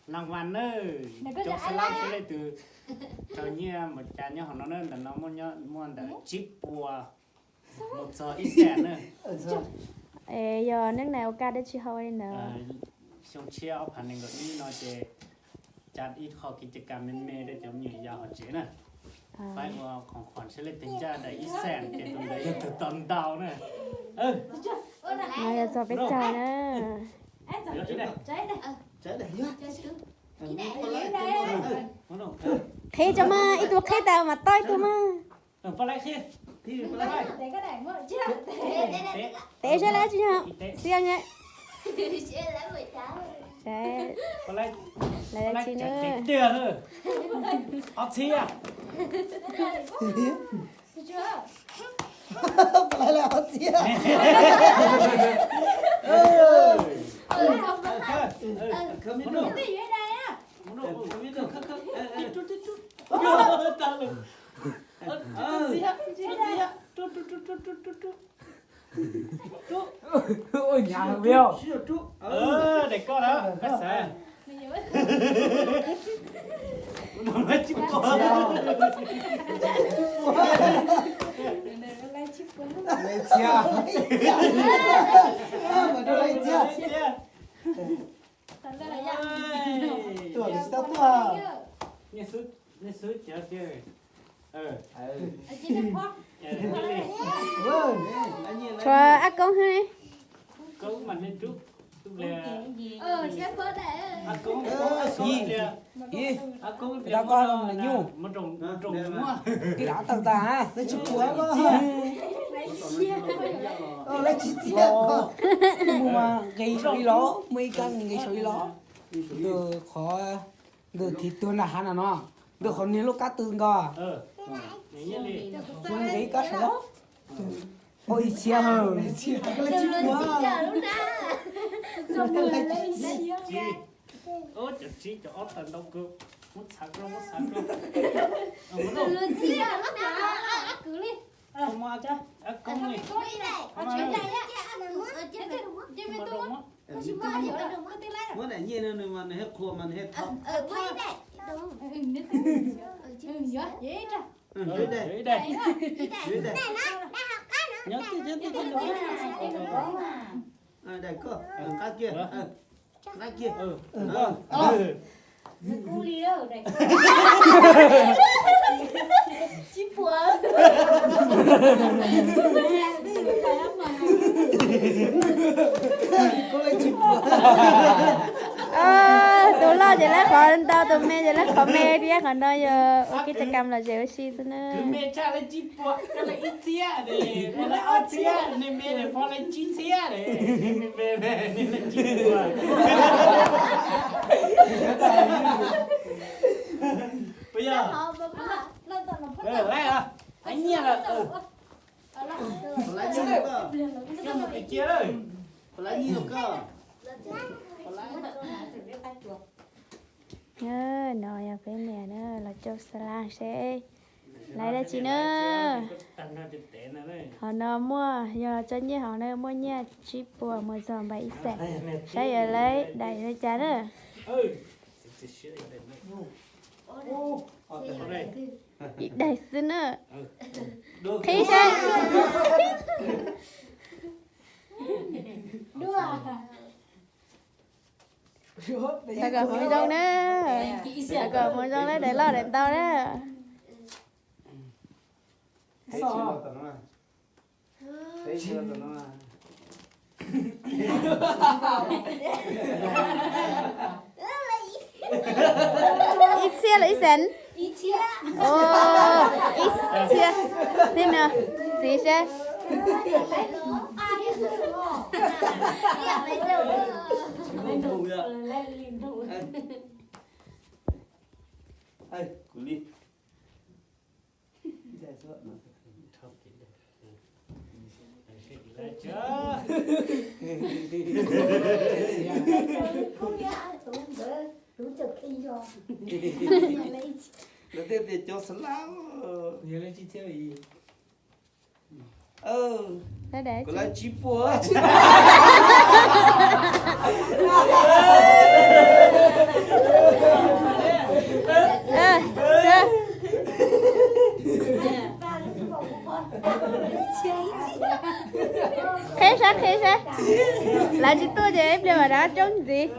Laj vas na, cov xab laj sib leej twg raug nyiaj npaum cas nyob hauv no na, ntawm no muaj ntawm tsib puas mus txog ib xees na. Es yog neej nais ua kaj dab tsi hau li ntawd? Xyoo tshiab ob phav nees nkaum ib no ces cas ib qho kiv caj kas me me rau cov me nyuam yaus hauv tsev na. Faib ua khoom khoom sib leej twg ncaj daim ib xees ces tus ntawd yog tus tau ntau na. No yog txog peb caug na. Qhib tso mas, ib tug qhib tas mas tau ib tug mas. Tev seb lawv tsis yog, tsis yog nge. Lawv tsis na. Ob txhiab. Ob txhiab. Ua nyav heev li. Daim koj na, koj xav. Tuaj li tsis tau tuaj. Nej xwb cov tiag. Tshuav ab koob xwb ne. Koob mas nej rub, rub pliag. Ab koob, ab koob pliag, ab koob pliag, nyuj. Tib dav tawg tas. Lawv tsis phuav los. Lawv tsis txiav. Mus mas nqis saum ib los, muaj ib kab nqis saum ib los. Ntawm qhov, ntawm thib tuag nram hav no no, ntawm qhov niag lub kab tw nkaus. Nqis ib kab saum los. Ib txhiab. Cov tsib cov ob tawm ntau kawg. Muab txhav rau, muab txhav rau. Muab ab koob li. Muab daim nyiaj no nws mas nws thiaj qhuas mas nws thiaj thau. Nyob daim, nyob daim. Daim koj, qab kiag, qab kiag. Tsis phuav. Tus loj ces lawv qhov ntau, tus me ces lawv qhov me thiab. Qhov no yog ua kev cai kam lom zem ua si xwb na. Tus me tshaj lawv tsib puas, lawv ib txhiab, lawv ob txhiab, nej me pov lawv tsib txhiab, nej me lawv tsib puas. Puas yog? Lawv nyiaj lawm. Cia. No yog peb niam na, los coj xa laj seb lawv dab tsi na. Hauv no muaj, yog tso nyiaj hauv no muaj nyiaj tsib puas mus txog npaum ib xees, saib yuav lawv daim li cas na. Ib daim xwb na. Qhib seb. Thov kom mus zoo na. Thov kom mus zoo na, daim loj daim ntau na. Ib txhiab los ib xees? Ib txhiab. Txiv seb. Lawv thiaj tias cov xa laj. Kuv lawv tsib puas. Dab coob ntxiv,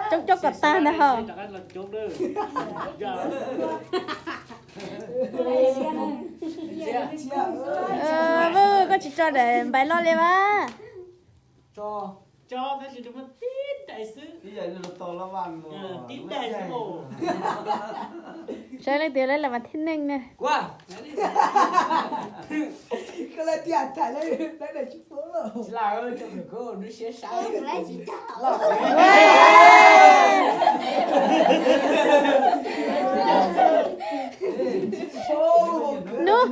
coob coob kom tag ntag hos. Koj tsis tso daim npais loj li vas. Saib leej twg lawv mas thiaj neej na. Nub.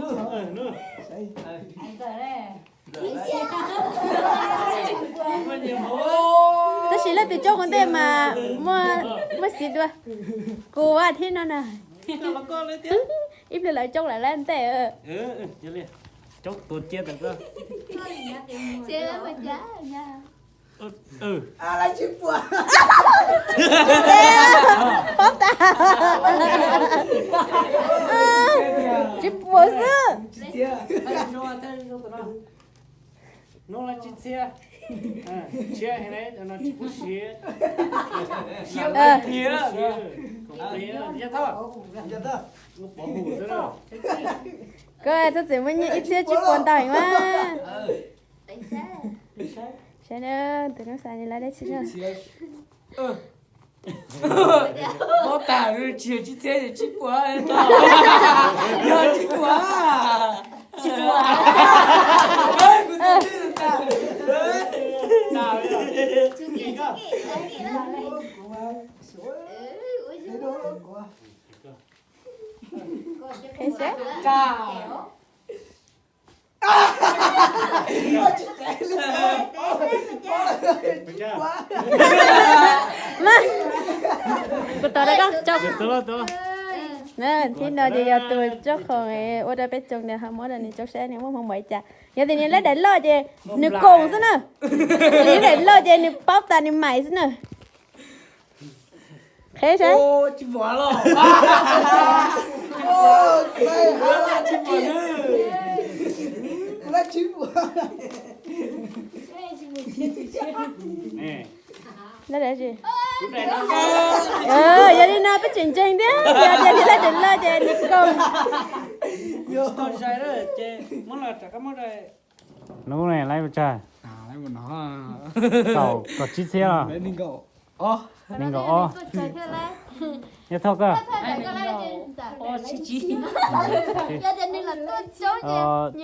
Tab sis leej twg coob ua ntej mas muaj xiv dua. Kuv thiab no na. Ib pliag lawv coob lawm lawm ntej. Paub tas. Tsis puas xwb. Koj txhob txwm muaj nyiaj ib txhiab tsib puas ntau heev mas. Saib na, tus nub xav li lawv dab tsi na. Paub tas tsis yog tsib txhiab, tsib puas, yog tsib puas. Qhia seb. Mas kuv tos rau koj tso. Thib no ces yog tus tsob qhoom ua rau peb tsoom ntawd ho muab rau nws tsob saib nws muaj hmoov npaum li cas. Yog tias nws lab daim loj ces nws koom xwb na. Nws lab daim loj ces nws paub tas nws mais xwb na. Qheb saib. Lab daim tsi? Yog li no peb tseem ntseeg thiab, yog tias nws lab daim loj ces nws koom. Lub ne laib ua tsawg? Kaum, kaum tsib txhiab los? Nees nkaum ob. Yog thauj koj?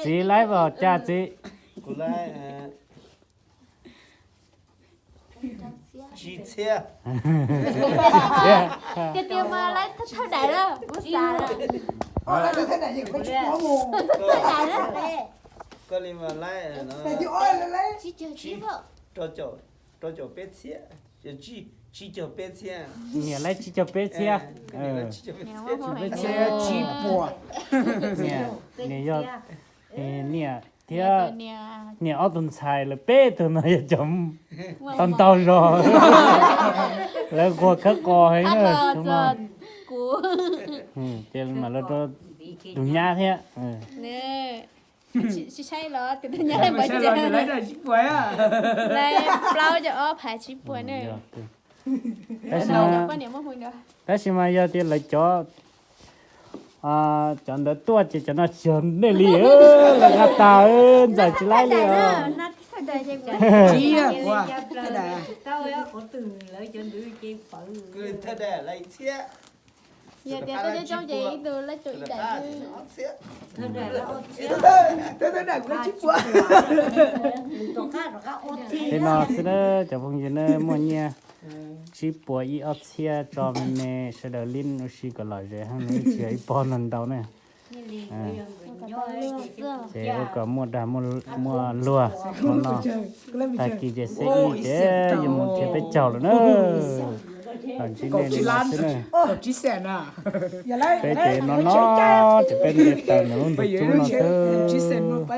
Txiv laib os cas txiv? Tsib txhiab. Tiag tiag mas laib thawj daim lawm, ua xav lawm. Koj li mas laib rau caum peb txhiab, tsib caug peb txhiab. Niam laib tsib caug peb txhiab. Peb txhiab tsib puas. Niam, niam yog, niam thiab niam ob tug ntxhais lawv peb tug no yog cov tau ntau zog. Lawv quag khawb qos heev no. Ces mam los rau tus nyab thiab. Tsis saib los tus nyab lawv npaum cas. Lawv plaub caug ob phav tsib puas na. Tab sis mas yog tias lawv cov, cov ntawd tuaj ces cov no tsis yog nej li, lawv nqa tas, ntxawm tsis laib li os. Yog tias tuaj coob coob ces ib tug laib tau ib daim. Li no xwb na cov phooj ywg na, muaj nyiaj tsib puas ib ob txhiab tso me me sawv daws lib ua si kom lom zem heev, tsis yog ib pob no ntau na. Ces ua kom muaj dag muaj luag no. Tag kis ces xib ib ces yuav mus nrhiav peb caug lawm na. Los ntsib nej li no xwb na. Peb ces no no ces peb ntiav taws ntawm lub ntug cub no xwb.